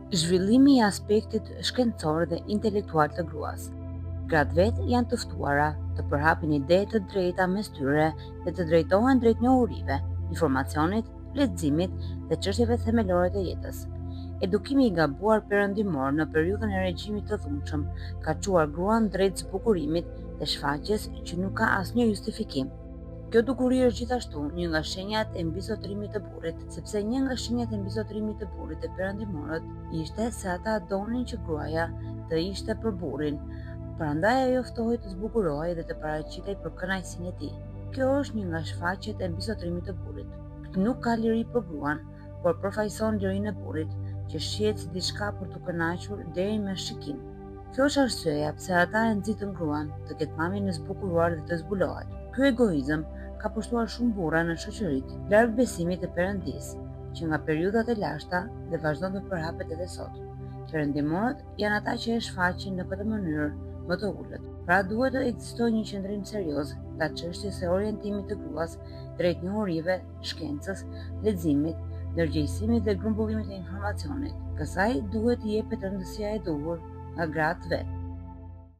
Zhvillimi i aspektit shkencor dhe intelektual të gruas. Gratë vetë janë të ftuara të përhapin ide të drejta mes tyre dhe të drejtohen drejt njohurive, informacionit, leximit dhe çështjeve themelore të jetës. Edukimi i gabuar perëndimor në periudhën e regjimit të dhunshëm ka çuar gruan drejt zbukurimit dhe shfaqjes që nuk ka asnjë justifikim. Kjo dukuri është gjithashtu një nga shenjat e mbizotërimit të burrit, sepse një nga shenjat e mbizotërimit të burrit te perëndimorët ishte se ata donin që gruaja të ishte për burrin, prandaj ajo ftohej të zbukurohej dhe të paraqitej për kënaqësinë e tij. Kjo është një nga shfaqjet e mbizotërimit të burrit. Nuk ka liri për gruan, por përfaqëson lirinë e burrit, që shihet si diçka për t'u kënaqur deri me shikim. Kjo është arsyeja pse ata e nxitën gruan të ketë pamjen e zbukuruar dhe të zbulohet. Ky egoizëm ka pushtuar shumë burra në shoqëritë larg besimit të Perëndisë, që nga periudhat e lashta dhe vazhdon të përhapet edhe sot. Perëndimorët janë ata që e shfaqin në këtë mënyrë më të ulët. Pra duhet të ekzistojë një qëndrim serioz nga çështjes së orientimit të gruas drejt njohurive, shkencës, leximit, ndërgjegjësimit dhe grumbullimit të informacionit. Kësaj duhet t'i jepet rëndësia e duhur nga gratë vetë.